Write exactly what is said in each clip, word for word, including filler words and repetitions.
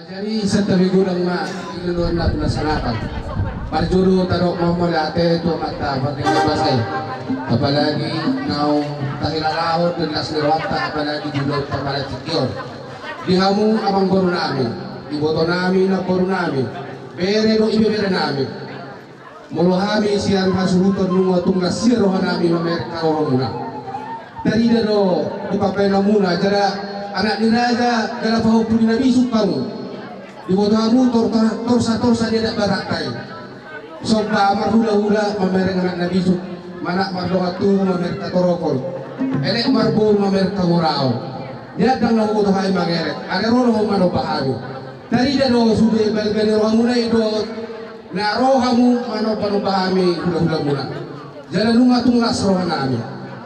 Jadi santabi godang ma di loloan na pinasangapon. Parjolo tadok ma mauliate tu Amanta Pardenggan Basa i. Apalagi naung tahilalahon di las ni rohanta, apalagi di ulaon pamalatingkion. Di hamu amangboru nami, iboto nami, namboru nami, bere dohot ibebere nami. Molo hami sian hasuhuton nunga tung las sian roha nami mamereng harohamuna. Tarida do di pambahenanmuna, jala anak ni raja jala pahompu ni na bisuk hamu. Diboto hamu tor-, tor-, torsa-torsa ni adat Batak i. Somba marhulahula mamereng anak na bisuk, manat mardongan tubu mamereng hatorop, elek marboru mamereng hamoraon. Nian ndang na huboto hami mangelek, alai ro do hamu manomba hami. Tarida do sude balga ni rohamuna i dohot na ro hamu manomba-nomba hami hulahulamuna. Jala nunga tung las roha nami.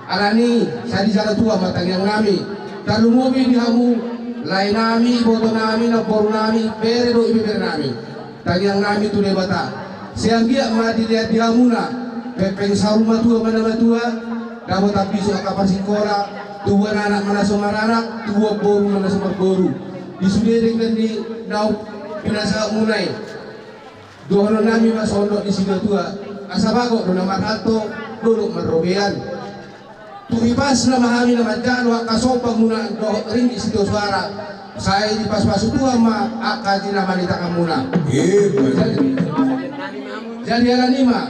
Alani, sai dijalo Tuhan ma tangiang nami. Tarlumobi di hamu, lae nami, iboto nami, namboru nami, bere dohot ibebere nami. Tangiang nami tu Debata. Sai anggiat ma dilehon di hamuna pengpeng saur matua manamatua, dapotan bisuk angka parsingkola, tubuan anak ma na so maranak, tubuan boru ma na so marboru. Di sude denggan ni naung pinasahatmuna i. Dohonon nami ma songon dok ni situatua, asa bagot do na marhalto, dolok marrobean. Tu hipasna ma hami na manjalo angka sombamuna dohot ringgit sitio soara, sai dipasupasu Tuhan ma angka jinama ni tanganmuna. Jadi, jadi alani ma,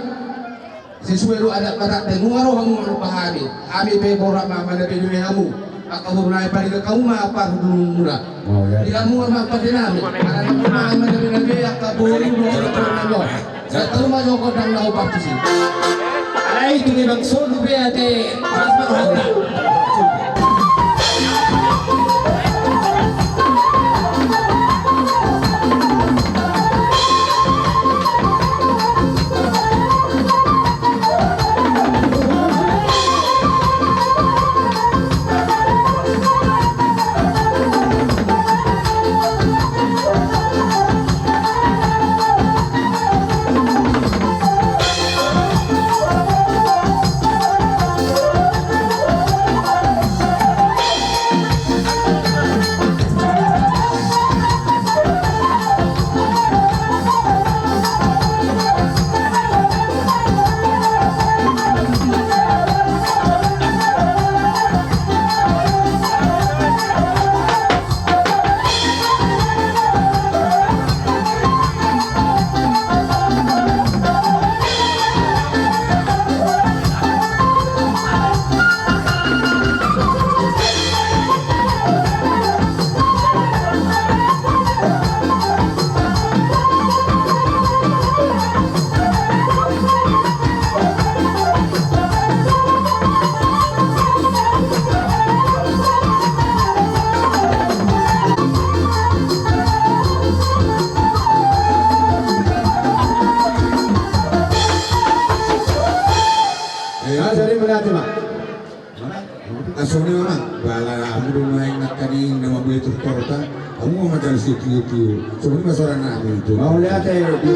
sesuai do adat Batak, nunga ro hamu manomba hami. Hami pe borat ma manabe-nabe hamu. Angka boru nami, palingan hamu ma parhundulmuna. Di hamu ma pande nami. Alani ma manabe-nabe angka boru dohot na ro. Jala tolu ma jo gondang na hupartusi. Alai tu memang solu be ate. Jadi melihat, Mak. Songon i ma, bala hamu do nuaeng nangkaning na mambuat turtorta, hamu ma manjalo sitiotio. Songon i ma soara nami tu. Mauliate di.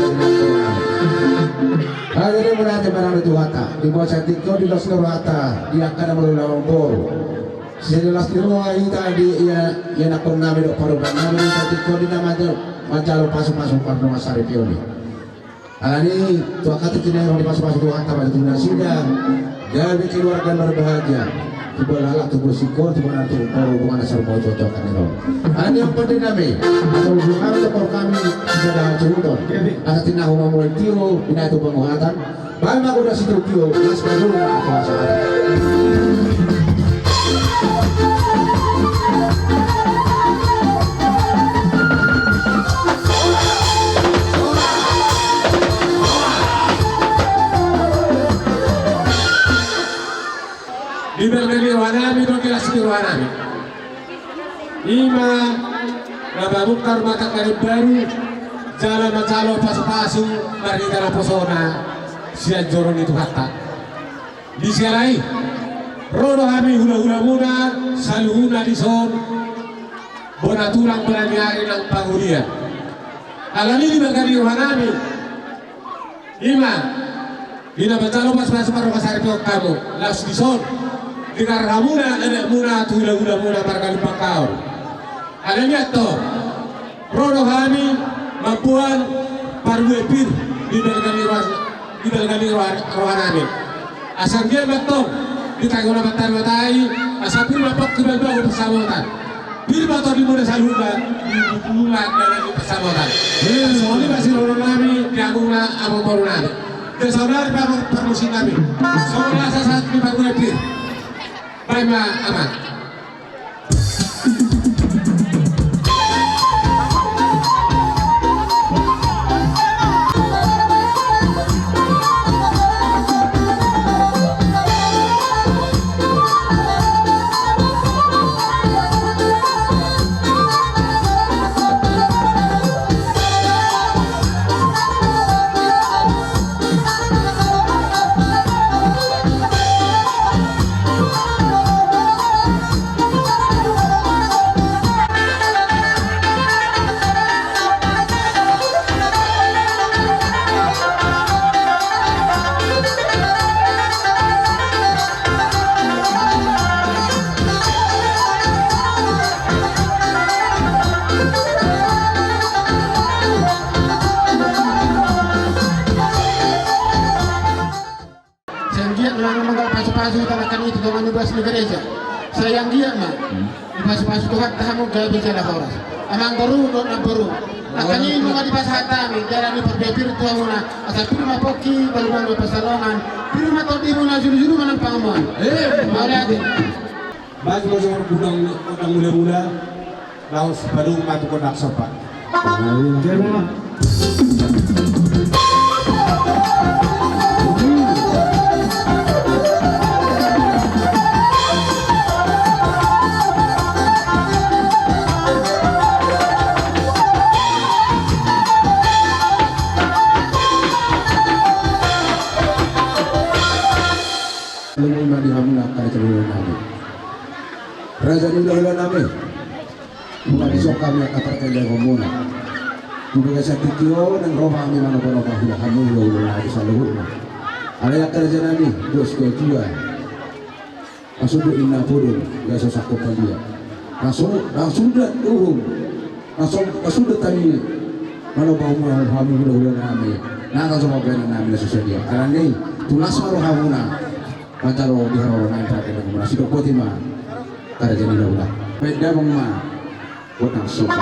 Alai mauliate ma nami tu hata. Di bagasan tingki on di las ni rohanta, di angka na marhulahula, namboru. Sai las ni roha hita di ia, ia nangkok nami dohot parompuan nami di bagasan tingki on di na manjalo, manjalo pasupasu pardongan saripeon i. Alani, tu angka tingki na i ro dipasupasu Tuhanta ma tu nasida gabe keluarga na marbahagia. Tubuan halak, tubuan singkop, tubuan anak, tubuan boru, tubuan na saur matua tu angka na i ro. Alani, amang pande nami, asa ujung hami, topor hami, sada hasuhuton. Asa tinahu ma mulai tio, binahen tu panguhatan. Bahen ma godang sitio-tio, las ma jolo na kuasa. Di balga ni roha nami dohot di las ni roha nami. I ma na mamungka rumah tangga na baru, jala manjalo pasupasu marhite naposona sian joro ni Tuhanta. Di siala i, ro do hami hulahulamuna saluhutna dison, bona tulang bona ni ari nang pangurian. Alani di balga ni roha nami, i ma di na manjalo pasupasu pardongan saripeon hamu, laos dison digarar hamuna adetmuna tu hulahulamuna marga Lumban Kaor. Alani antong Ro do hami mamboan parbue pir di balga ni roha, di balga ni roha, rohanami. Asa anggiat ma antong di tahi on na martarimatai, asa pir ma pongki, balu-balu pansamotan. Pir ma tondimuna saluhutna di bubulungan dalan ni pansamotan. Songon i ma sidohononnami di hamuna amangborunami. Jadi saudara, par-, parmusiknami. Songon i ma sahat ni parbue pir. Baen ma, Amang. Sai anggiat ma na mangala pasu-pasu hita nangkin i tu tonga ni boas ni gareja. Sai anggiat ma dipasu-pasu Tuhanta hamu gabe jala horas. Amangboru dohot namboru, nangkin i nunga dipasahat hami jala ni parbue pir tu hamuna, asa pir ma pongki, balu-balu pansalongan, pir ma tondimuna, julu-julu ma na pangomoan. Eh, mauliate. Baen ma jo gondang, gondang mula-mula. Laos padomu ma tu gondang somba. Leleng ma di hamuna angka raja ni ulaonnami. Raja ni ulaonnami. Nunga dison hami angka partangiangonmuna. Di bagasan tingki on naeng ro hami manoba-noba hula-hula, hula-hula na di saluhutna. Alai angka rajanami, dos dua-dua. Pasundut ninna podom, gaso sangkop palia. Pasundut, pasundut uhum. Pasundut, pasundut hami. Manoba hula-hula, hula-hula nami. Nang so mambaen nami na so sadia. Alani, tulas ma rohamuna. Manjalo di haroro nai, pakai nang muna, sidok boti ma. Karja ni laula. Baen damang ma. Gondang somba.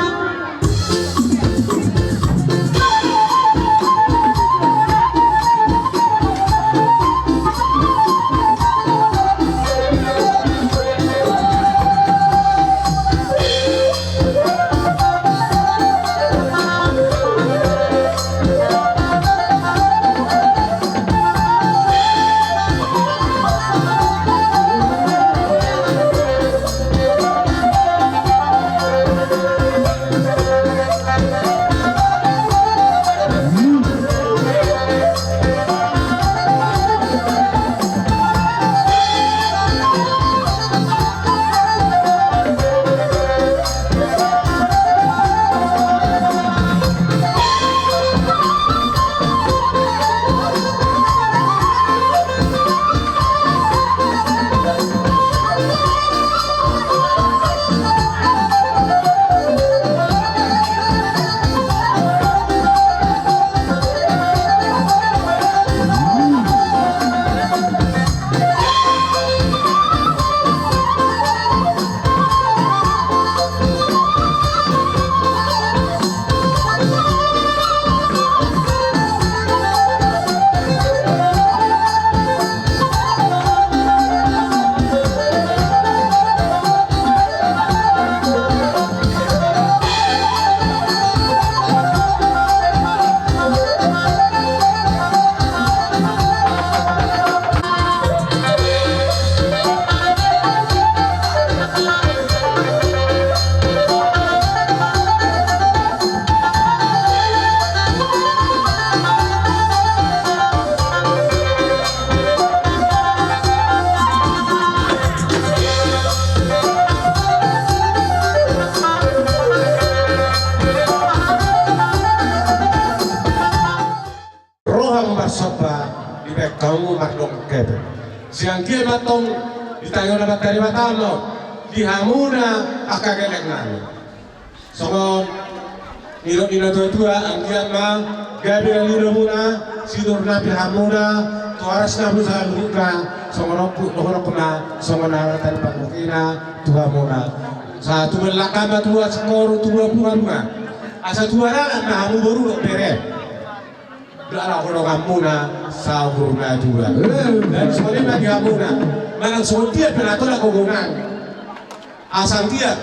Roha marsomba, dibaen hamu mardongan hepeng. Sai anggiat ma antong di tahi on na martarimatai ma di hamuna angka gelleng nami. Songon Nidok ni natuatua, anggiat ma gabe na niulamuna, sinur na pinahanmuna, tu horas na saluhutna, songon ompung dohot ompung na songon na tadi pangkokina tu hamuna. Sai tubu langka ma tubu singkoru, tubu bunga-bunga. Asa tubu anak ma hamu boru dohot bere. Dohot donganmuna saur matua. Jadi songon i ma di hamuna. Manang songon dia pe na tolap gogongan. Asa anggiat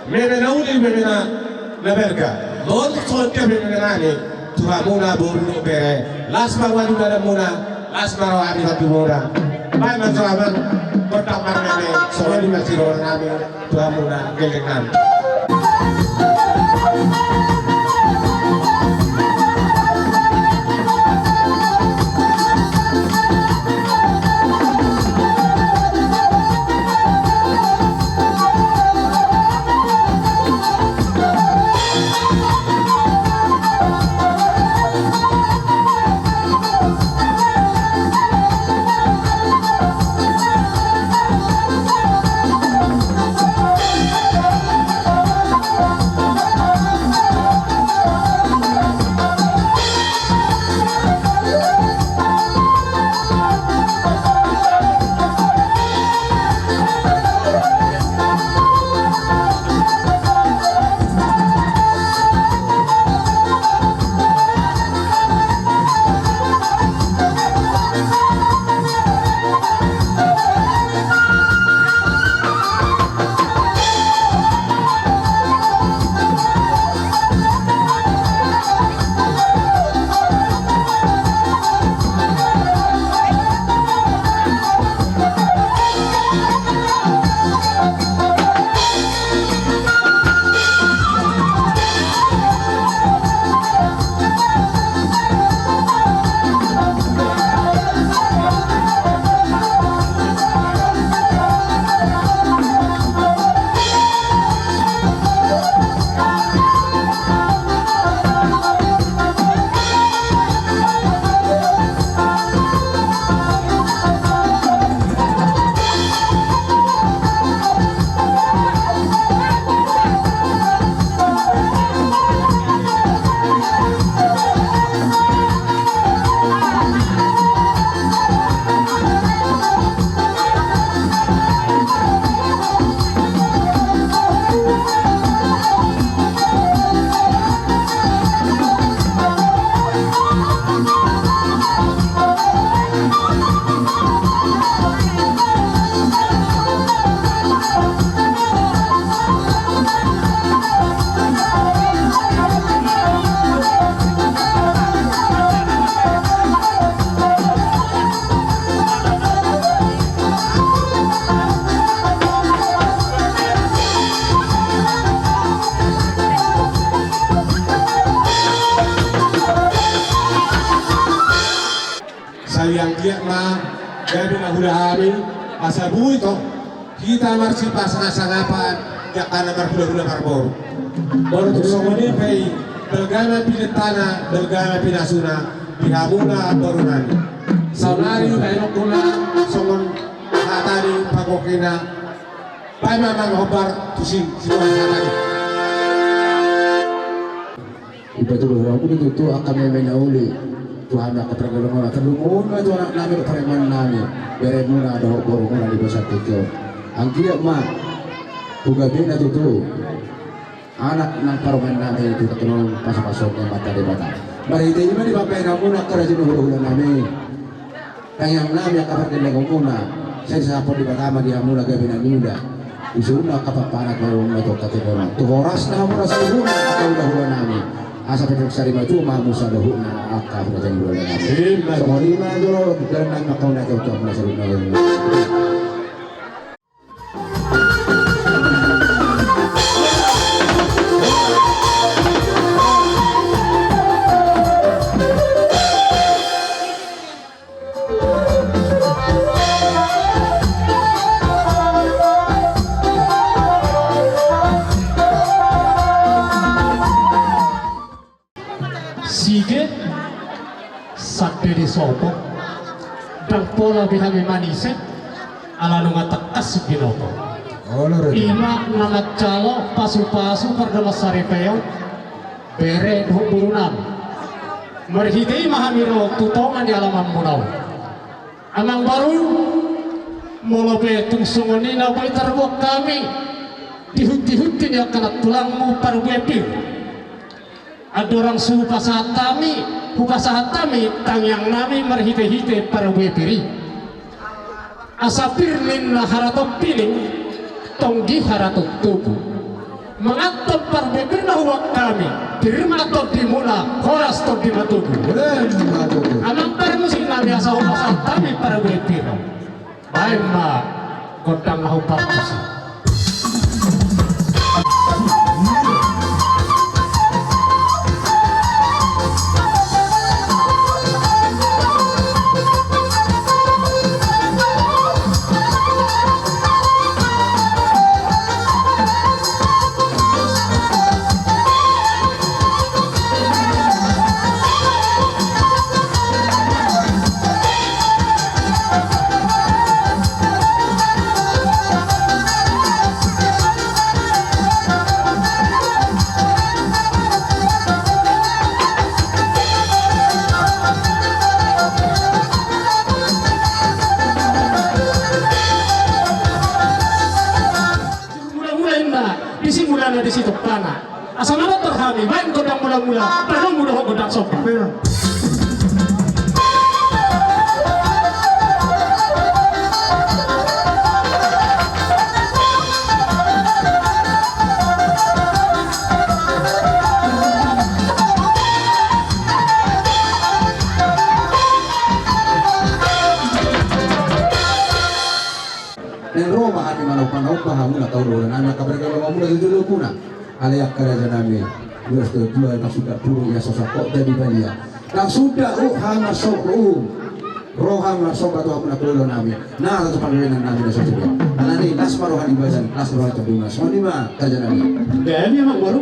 meme na uli, meme na balga. Dohot songon dia pe meme nami tu hamuna boru dohot bere. Las ma roha ni badanmuna, las ma roha ni hatiha muna. Baen ma jo amang gondang marmeme, songon i ma sidohonon nami tu hamuna gelleng nami. Sai anggiat ma gabe na huula hami, asa boi tong hita marsipasangasangapan, jala na marhulahula marboru. Molo tung songon i pe i, balga ma pinantangna, balga ma pinasuna di hamuna boru nami. Saonari baenonmuna songon hata ni pangkokina, baen ma amang hombar tusi situasi hata i. Dipatuduhon hamu do tutu angka meme na uli tu hami angka pargellengmuna, tarlumobi ma tu anak nami dohot parumaen nami, beremuna dohot borumuna di bagasan tingki on. Anggiat ma tu gabena tutu anak nang parumaen nami tu tingki on, pasupasu ni Amanta Debata. Marhite i ma dipabaen hamuna angka raja ni hulahula nami. Tangiang nami angka pargellengonmuna, sai sasapon Debata ma di hamuna gabe na niula. Di suhutna angka pampahan na tu hamuna tu angka tingki on, tu horas ni hamuna saluhutna angka hulahula nami. Asa pe tung sari matua ma hamu saluhutna angka hulahula nami. Ima. Songon i ma jolo, dalan nami mangkatai tu hamuna saluhutna. Sige, sandiri sopo, ndang pola be hami manise, ala nunga tangkas binoto. Ima na manjalo pasupasu pardalansaripeon, Bere dohot boru nami. Marhite i ma hami ro tu tonga ni alamanmuna on. Amang boru, molo pe tung songon i na boi tarboan hami di hunti-hunti ni angka nantulangmu parbue pir. Andorang so hupasahat hami, hupasahat hami tangiang nami marhite-hite parbue pir i. Asa pir ninna haraton pining, tonggi haraton tubu. Manganhon parbue pir na huboan hami, pir ma tondimuna, horas tondi ma tubu. Horas ma tubu. Amang parmusik nami, asa hupasahat hami parbue pir. Baen ma gondang na hupartusi. Mula-mula inna, disi mulana disi tompana. Asa manortor hami, baen gondang mula-mula, baen mula dohot gondang somba. Naeng ro ma hami manaomba-naomba hamuna tu ulaon nami, angka pargabungan muna tu jolo muna. Alai angka raja nami, ulos tu tua, nang suda burung ia so sangkot jadi balia. Nang suda roha na so roha. Roha na so batu hamuna tu ulaon nami. Nah, tu pangawenan nami na so tua. Alani las ma roha ni badan, las ma roha ni tondimuna. Songon i ma raja nami. Gabe ma boru.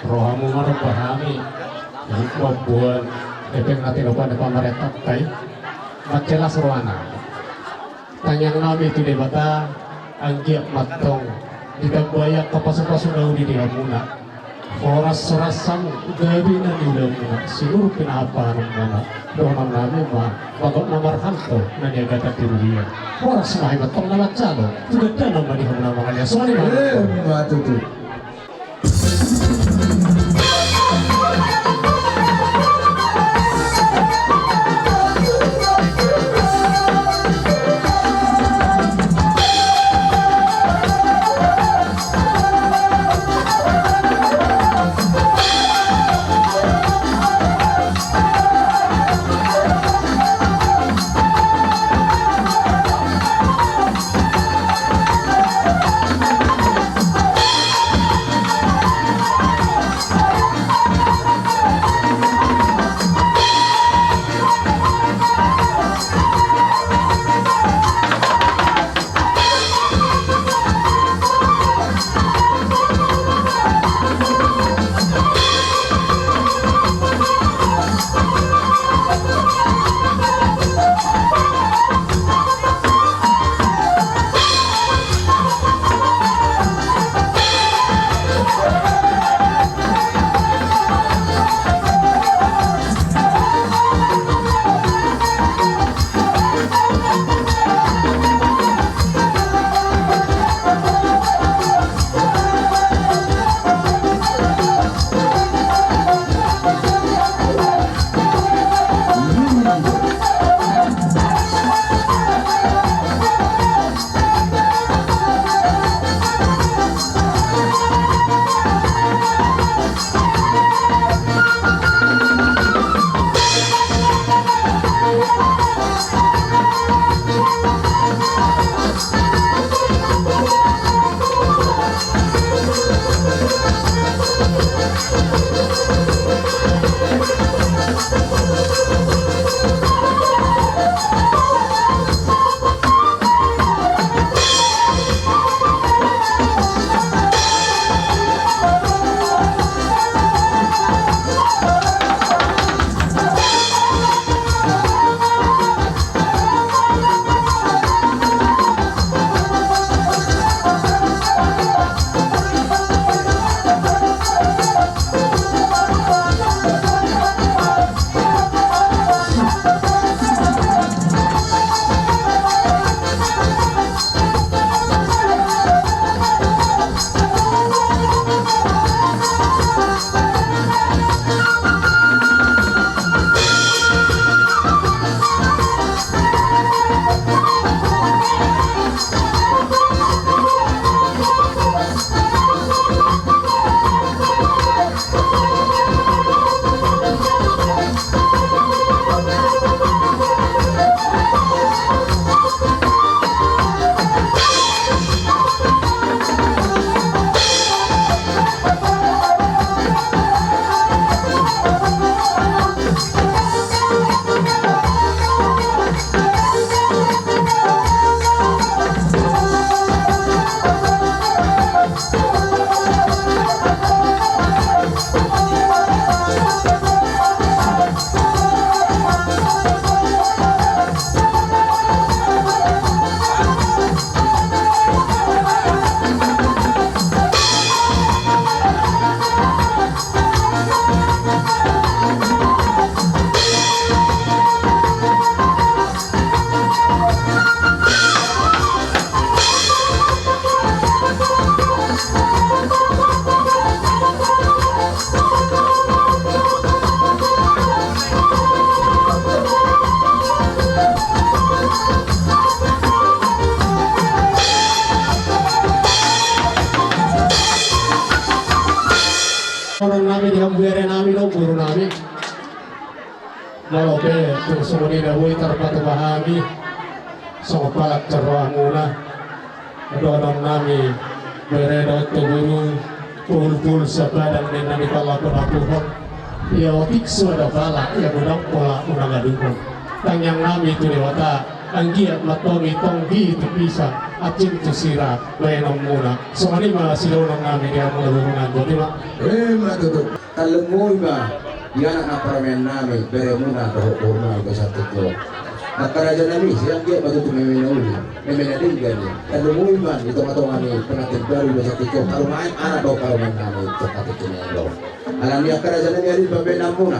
Rohamu ma roha hami. Jadi mamboan hepeng na tinopa ni pamarentanta i. Mansai las rohana. Tangiang nami tu Debata, anggiat ma antong ditambai angka pasu-pasu na uli di hamuna. Horas-horas hamu, gabe na niulamuna, sinur pinahan-pahananmuna. Dohonon nami ma, bagot na marhalto na niagatan di ruria. Horas ma hami ma antong na manjalo, tu gandana ma di hamuna mangaliat. Songon i ma. Emma tutu. Guru nami, molo pe tung songon i na boi tarpatupa hami songon palanjut rohamuna, dohonon nami, bere dohot tu guru, pulpul sapadang ni nami pala pelapuhon. Ia otik suada pala, ia godang pola unang adupon. Tangiang nami tu Debata, anggiat ma tonggi tonggi tu pisa, ancing tu sira baenonmuna. Songon i ma sidohonon nami di hamuna guru nami, boti ma. Ima tutu. Tarlumobi ma di anak na parumaen nami, beremuna dohot bohomuna di basa tingki on. Angka raja nami, sai anggiat ma tutu meme na uli, meme na denggan i. Tarlumobi ma di tonga-tonga ni pengantin baru di basa tingki on, parumaen anak dohot parumaen nami, tongka tingki on do. Alani angka raja nami, ari pambaenanmuna,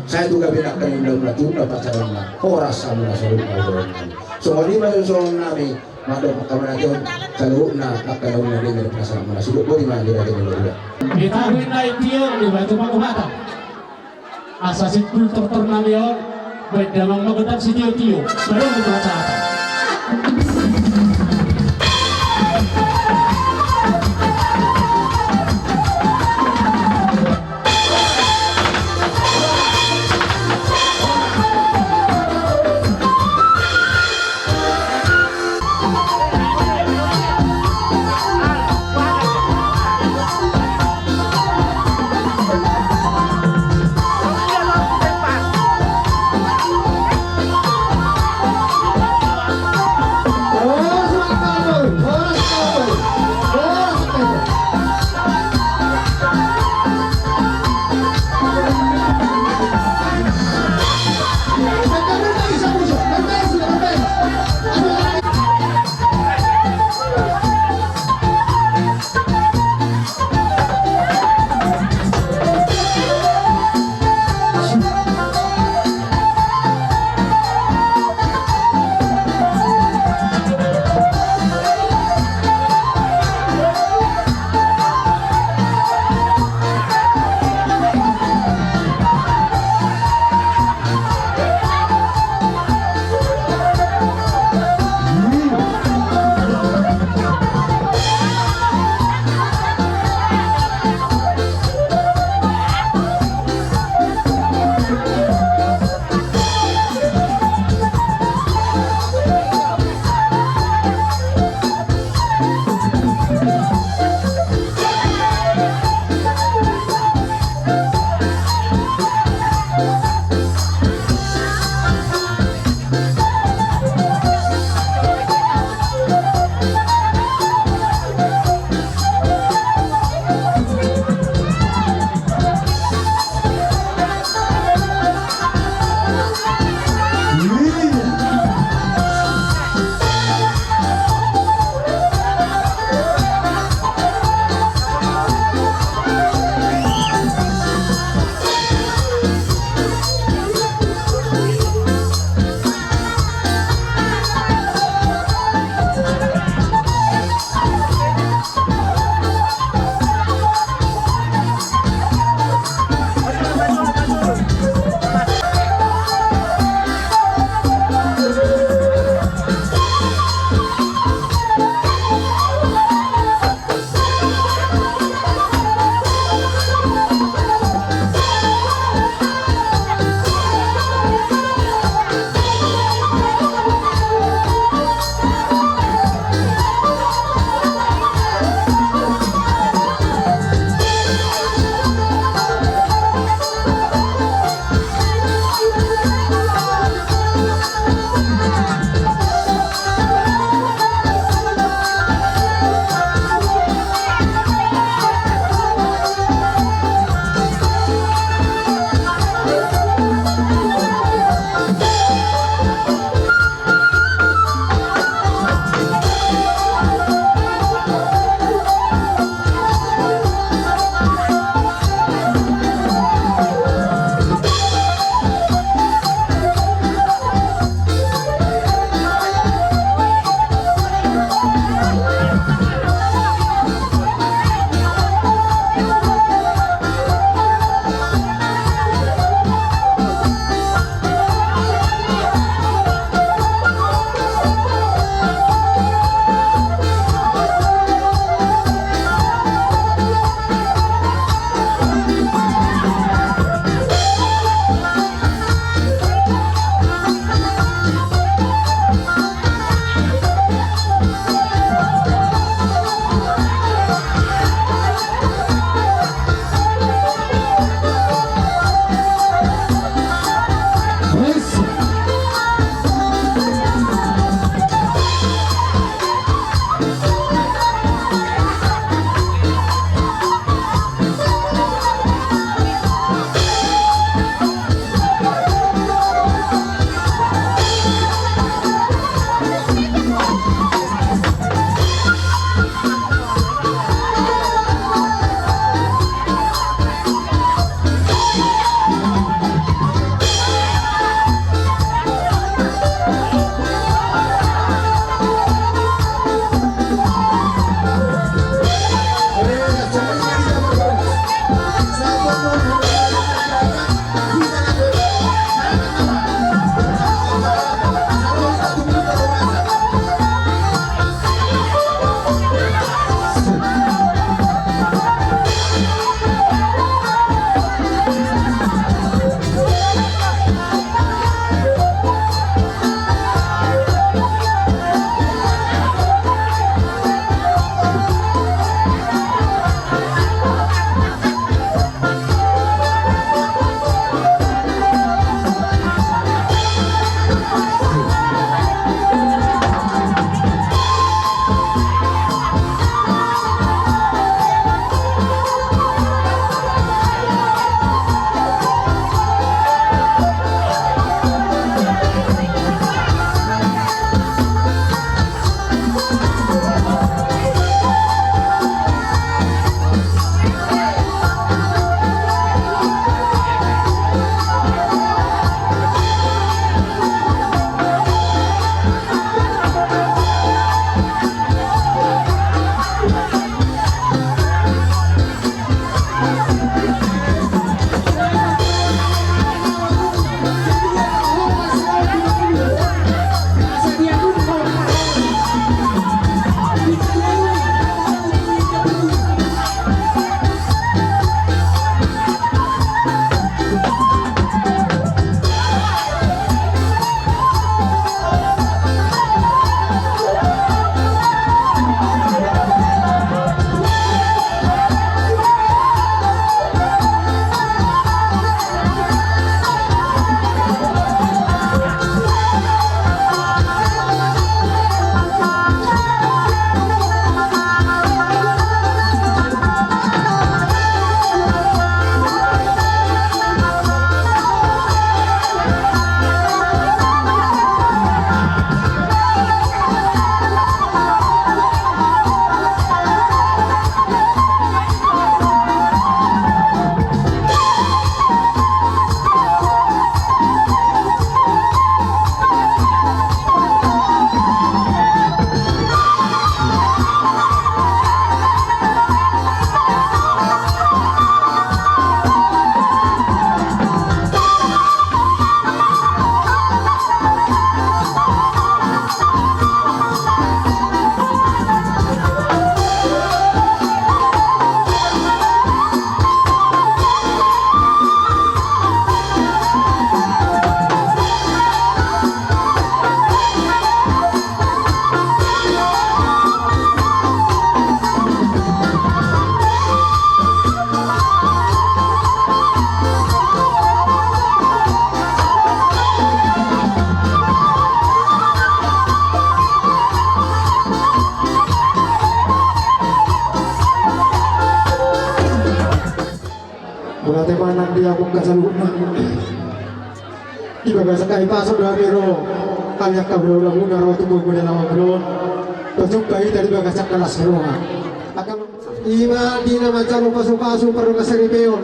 sai tu gabe angka ni ulaonmuna tu na pasalamuna. Horas hamuna saluhutna, bohomuna. Songon i ma songon nami. Mandok angka manajon saluhutna angka na uli na denggan di pasalamuna. Sude boti ma di raja ni lombu. Di tahu inna i tio di batu pangubatan. Asa simpul tortor nami on, baen damang ma gondang sitio-tio. Baru di pasalamuna. Manang di among kasalukna. Di bagasan hahipason do hami ro, hami angka hulahula muna ro tumboan muna lawan muna on. Tajumpa hita di bagasan las ni roha. Ima di na manjalo pasupasu pardongan saripeon,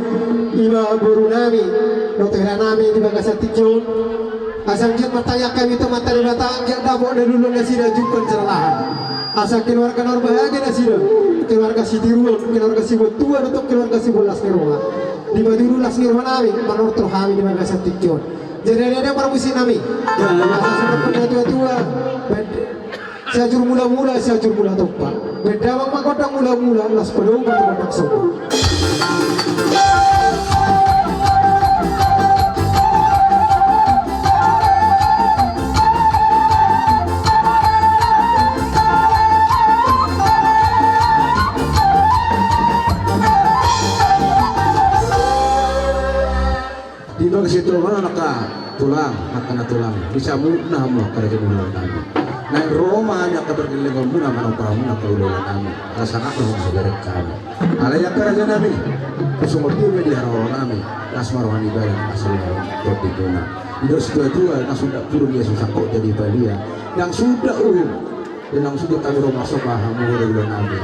ima boru nami dohot hela nami di bagasan tingki on. Asa anggiat martangiang hami tu Amanta Debata anggiat dapot na dulu nasida jumpang jala lahan. Asa keluarga na marbahagia nasida, keluarga sitiruon, keluarga sibontuan dohot keluarga sibolas ni roha. Di bagasan las ni roha nami manortor hami di bagasan tingki on. Jadi adong parmusik nami. Asa songon na tua-tua. Siajur mula-mula, siajur mula tompa. Baen damang ma gondang mula-mula, laos padomu ma gondang somba. Di bagasan i ma angka tulang, angka na tulang, disambut ma hamu angka raja ni hulahula nami. Naeng ro ma hami angka pargellengon muna manomba hamu angka hulahula nami. Ala sangap do hamu saberek hami. Alai angka raja nami, songon dia ma di haroro nami, las ma roha ni badan, las ma roha ni tondi muna. Di dos tua-tua na so ndang purun ia so sangkot jadi palia. Ndang suda uhum. Di na sude hami ro marsomba hamu hulahula nami.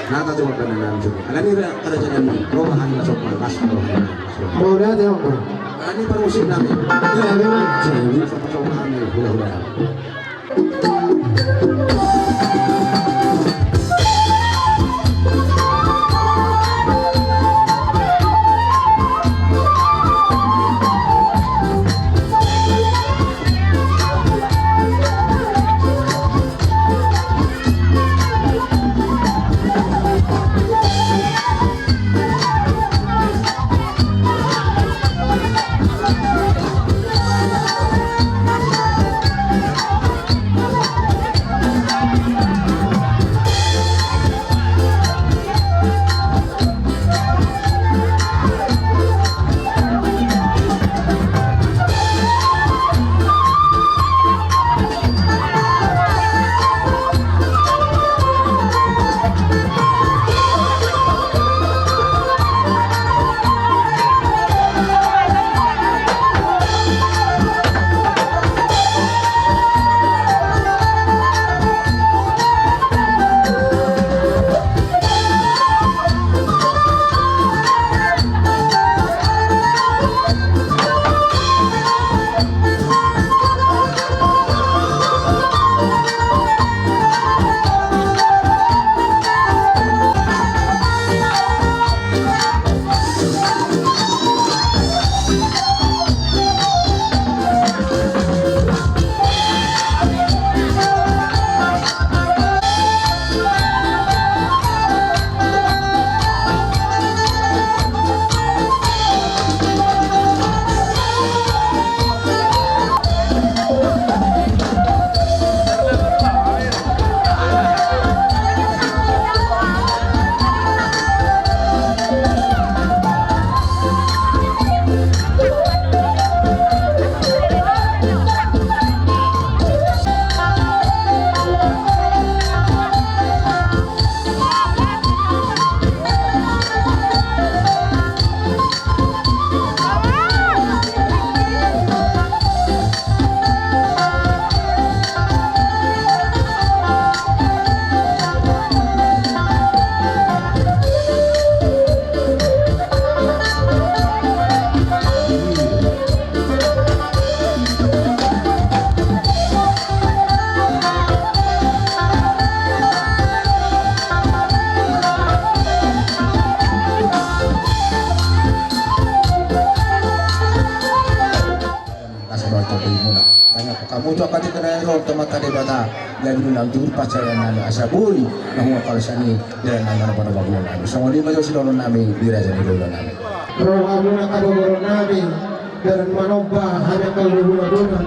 Nata joma panangan joma. Alani ra karaja nami ro ma hami marsomba las ma ro hami marsomba. Ro da joma. Alani parmusik nami. Iya, iya, iya. Marsomba hami hulahula nami. Nasa baca beli muna. Tanya kamu tu angka tingki na ro tu Amanta Debata. Jadi nang tu pacarana asa boi. Nahu angka lasani dan nang nang pada babuan nami. Songon i ma jo sidohonon nami di raja ni hulahula nami. Ro hamu na kadogoron nami. Dalan manomba hami angka hulahula bona.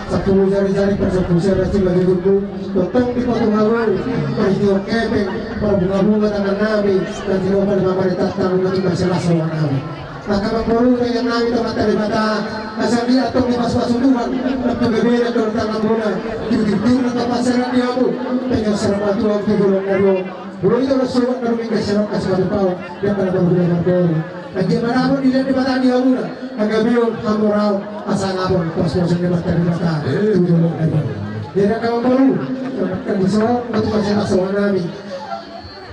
Sampulu jari-jari pasampulu sera sibagi gurbu. Tongtong di patu haru. Parhiteon kepeng. Parbunga-bunga tangan nami. Dan tidak pada mamari tatang. Untuk masalah soal nami. Maka mamboru dengan nami tu Amanta Debata, asa di antong di pasu-pasu Tuhan, nang tu gabe na tolu tangan bona, tiu-tiu-tiu na tapasaran di abu, pengen serba Tuhan di bulan na dua, bulan itu lah suat na rumingga serok kasih batu pau, dan pada baru bulan na dua. Anggiat ma dapot dilehon Debata di hamuna hagabeon, hamoraon, hasangapon, pos-poson ni Amanta Debata tu joloan na baru. Jadi angka amangboru, kan dison, batu masih asa nami.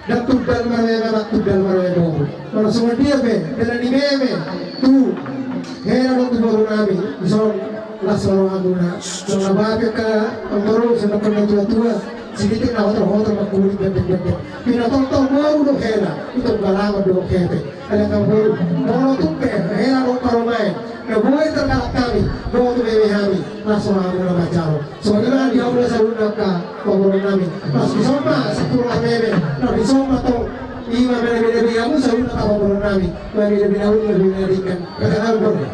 Ndang tundal marmeme anak, tundal marmeme boru. Molo songon dia pe, bela ni meme tu hela dohot tu boru nami, dison las ma rohamuna. Songon na baen angka amangboru, songon na tua-tua, sinitik na hotor-hotor, mangkulit bendek-bendek. Pinatongtong boru do hela, itong galangan do hepe. Alai angka amangboru, molo tung pe hela dohot parumaen na boi targalak hami, boto meme hami, las ma rohamuna manjalo. Songon i ma di hamuna saluhutna angka amangboru nami. Las dison ma sampulu marmeme, las dison ma tong. I ma mambinabi-nabi hamu saluhutna angka amangboru nami. Mambinabi na uli, mambinabi na denggan. Angka amangboru.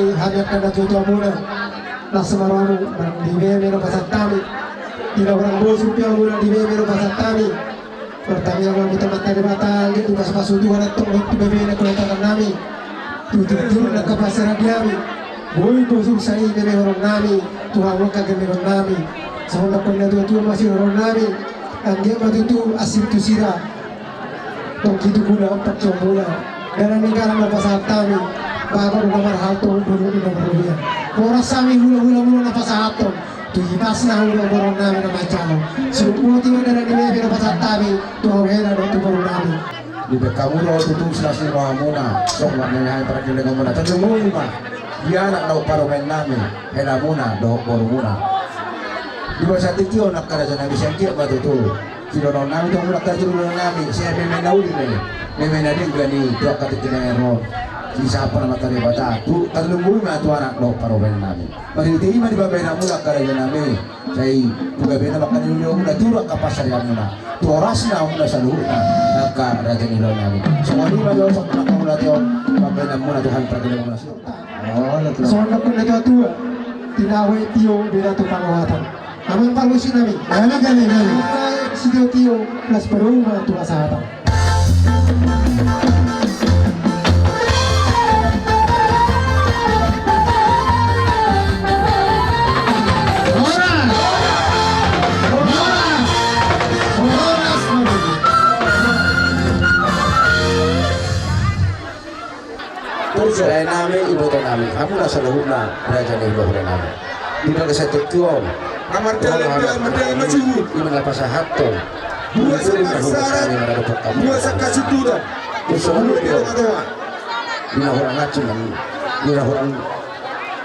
Hami angka natuatua muna, las ma rohamu, di bebe do pasahat hami. Di na hurang bosur pe muna, di bebe do pasahat hami. Martangiang ma tu Amanta Debata, anggiat dipasupasu Tuhan antong dohot tu bebena keluarga nami. Tu turtur na angka pansamotan nami. Boi bosur sai bebe horon nami, tu hamu angka gellengkon nami. Songon na nidok ni natuatua ma sidohonon nami. Anggiat ma tutu asing tu sira. Tongki tu gula ompat jomuna. Dalan ni galang na pasahat hami. Bagot na marhalto, boru na marrobean. Horas hami hulahula muna na pasahathon. Tu ibasna hamu dohot boru nami na manjalo. Sidohot boti ma dalan ni bebe na pasahat hami. Tu hau hela dohot tu boru nami. Dibahen hamu do tutu silas ni rohamuna. Songon na nidok ni pargellengmuna. Tarlumobi ma. Di anak dohot parumaen nami. Helamuna dohot borumuna. Di bagasan tingki on angka raja nami, sai anggiat ma tutu. Sidohonon nami tu hamu angka raja ni ulaon nami, sai meme na uli ma i, meme na denggan i tu angka tingki na ro on. Disapa Amanta Debata, tu tarlumobi ma tu anak dohot parumaen nami. Marhite i ma dibahen hamuna angka raja nami, sai tu gabena ma angka na niluluanmuna, tu angka pansarianmuna, tu horasna hamuna saluhutna, angka raja ni ulaon nami. Songon i ma jolo songon na mauliate on, pambahenanmuna tu hami pargellengmuna. Songon na nidok ni natuatua, tinahu aek tio, beda tu pangohatan. Amang pargonsi nami. Gale, gale, gale. Tinahu aek sitiotio, las ma roha tu hasahatan. Horas! Horas! Horas! Turus raja nami, iboto nami, hamuna saluhutna raja ni hulahula nami. Di bagasan tingki on. Amar dalan, amar dalan maju. Ima na pasahathon. Dua sangkar sara, dua sangkar sudutan. Terus dua sangkar sara. Ima na hurang acungan, ima na hurang.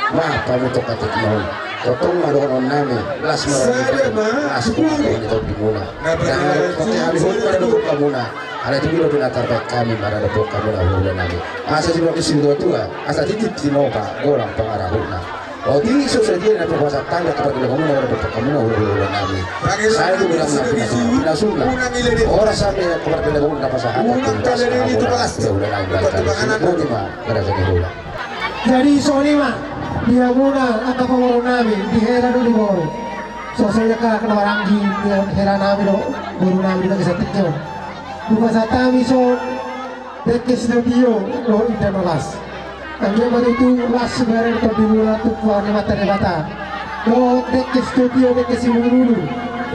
Bah, pamutok katik mau. Tongtong ma dohonon nami, las ma roha ni tondi, las ma roha ni tondimuna. Jala pake hami hot pada dohot hamuna. Alai tingki do pinatar baen hami maradophon hamuna hulahula nami. Asa sibak ni situatua, asa titi tinopa, golang pangarahutna. Oti so sadia na pasahat hami, angka pargellengmuna maradophon hamuna hulahula nami. Sai tu bilang na pinasuna, pinasuna. Horas hami angka pargellengmuna pasahat hami, hulahula nami. Boti ma, gara-gara hulahula. Jadi songon i ma, di hamuna angka pamoruon nami, di hela dohot di boru. So sai angka na maranggi, di hela nami dohot boru nami di bagasan tingki on. Dipasahat hami songon dengke sitiotio dohot indahan na las. Anggiat ma tutu las bere tondimuna tumpuan ni Amanta Debata. Dohot dengke sitiotio, dengke simudurudur,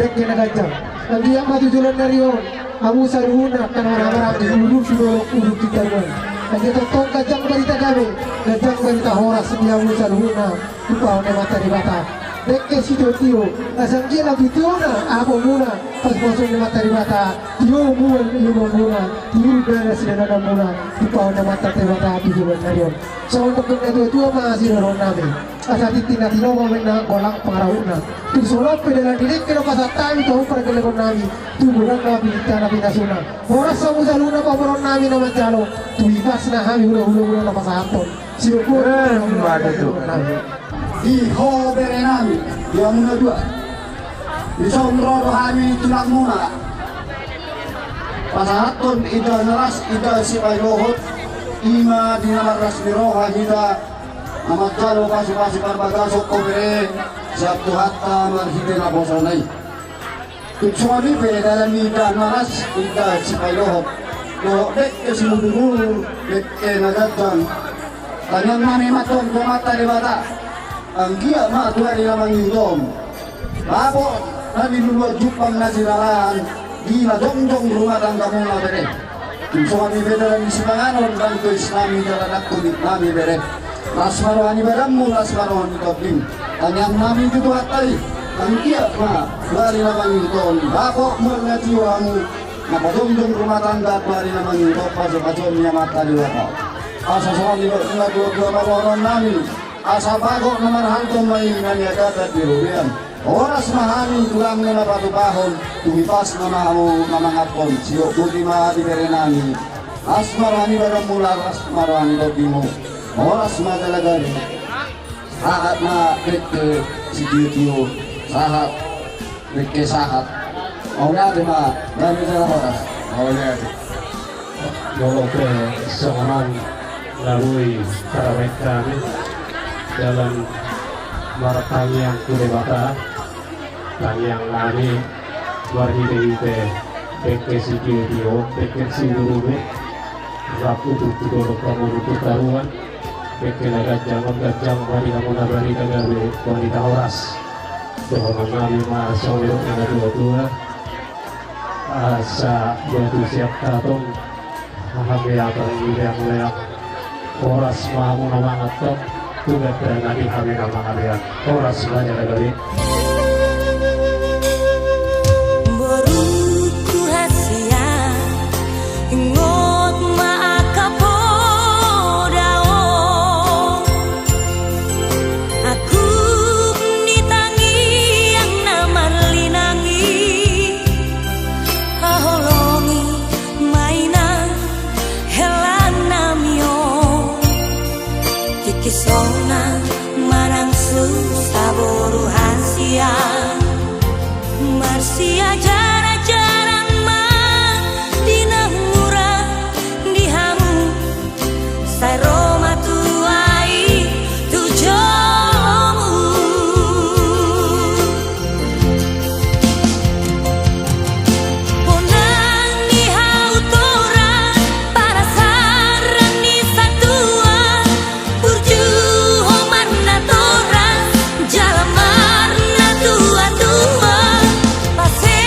dengke na ganjang. Anggiat ma tu joloan ni ari on. Hamu saluhutna, angka na marhahamaranggi, udur tu dolok, udur tu taruan. Anggiat tongtong ganjang barita dame, ganjang barita horas di hamu saluhutna, tumpahon ni Amanta Debata. Dengke sitiotio, asa anggiat na titiona ahaponmuna, pasupasu ni Amanta Debata, tio mual ilumonmuna, tiur dana sidandananmuna, tumpahon ni Amanta Debata tu joloan ni ari on. Songon na nidok ni natuatua ma sidohonon nami. Asa tintin na tinopa ma inna golang pangarahutna. Tung songon on pe dalan ni dengke na pasahat hami tu hamu pargellengkon nami. Tu godang na pinita na pinasuna. Horas hamu saluhutna pamoruon nami na manjalo. Tu ibasna hami hulahula na pasahathon. Sidohot boti ma. Di ho bere nami, di hamuna dua. Dison ro do hami tulangmuna. Pasahathon indahan na las, indahan sipailohot. Ima di na marlas ni roha hita. Na manjalo pasupasu parbagason ho bere, sian Tuhanta marhite naposona i. Tung songon i pe dalan ni indahan na las, indahan sipailohot. Dohot dengke simudurudur, dengke na ganjang. Tangiang nami ma antong tu Amanta Debata. Anggiat ma tu ari na mangihut on. Dapot na niluluan, jumpang na sinalahan, di na jongjong rumah tanggamuna bere. Tung songon i pe dalan ni sipanganon, ndang tois nami jala ndang tonik nami bere. Las ma roha ni badanmu, las ma roha ni tondim. Tangiang nami tu Tuhanta i, anggiat ma tu ari na mangihut on, dapot mual na tio hamu, na pajongjong rumah tangga tu ari na mangihut on, pasupasu ni Amanta Debata. Asa songon nidok ni natuatua ma dohonon nami. Asa bagot na marhalto ma i na niagatan di robean. Horas ma hami tulang na patupahon, tu ibasna ma hamu na mangaphon, sidohot boti ma di bere nami. Las ma roha ni badanmu, las ma roha ni tondimu. Horas ma jala gabe. Sahat ma dengke sitiotio, sahat dengke sahat. Mauliate ma, gabe jala horas. Mauliate. Molo pe songon on na boi tarbaen hami. Dalan martangiang tu Debata, tangiang nami marhite-hite bengke sitio-tio, bengke siburubut, rap tu dolok hamu tu toruan, bengke na ganjang, ganjang, bani hamu na barita gabe, barita horas. Dohonon nami ma songon nidok ni na tua-tua. Asa batu siap taton, hahamiatan di leang-leang. Horas ma hamu na mangan tong, tu gandana di hami na mangalean. Horas ma jala gabe. Borungku hasian, ingot ma angka poda on. Agung ni tangiang na marlinang i, haholongi ma inang hela nami on. Kikis ona manang susa boru hasian, marsiajar-ajaran ma di na mura di hamu. Sai ro ma tua i tu jolomu. Bona ni hau torang, panasaran ni satua, burju ho marnatorang, jala marnatua-tua, pase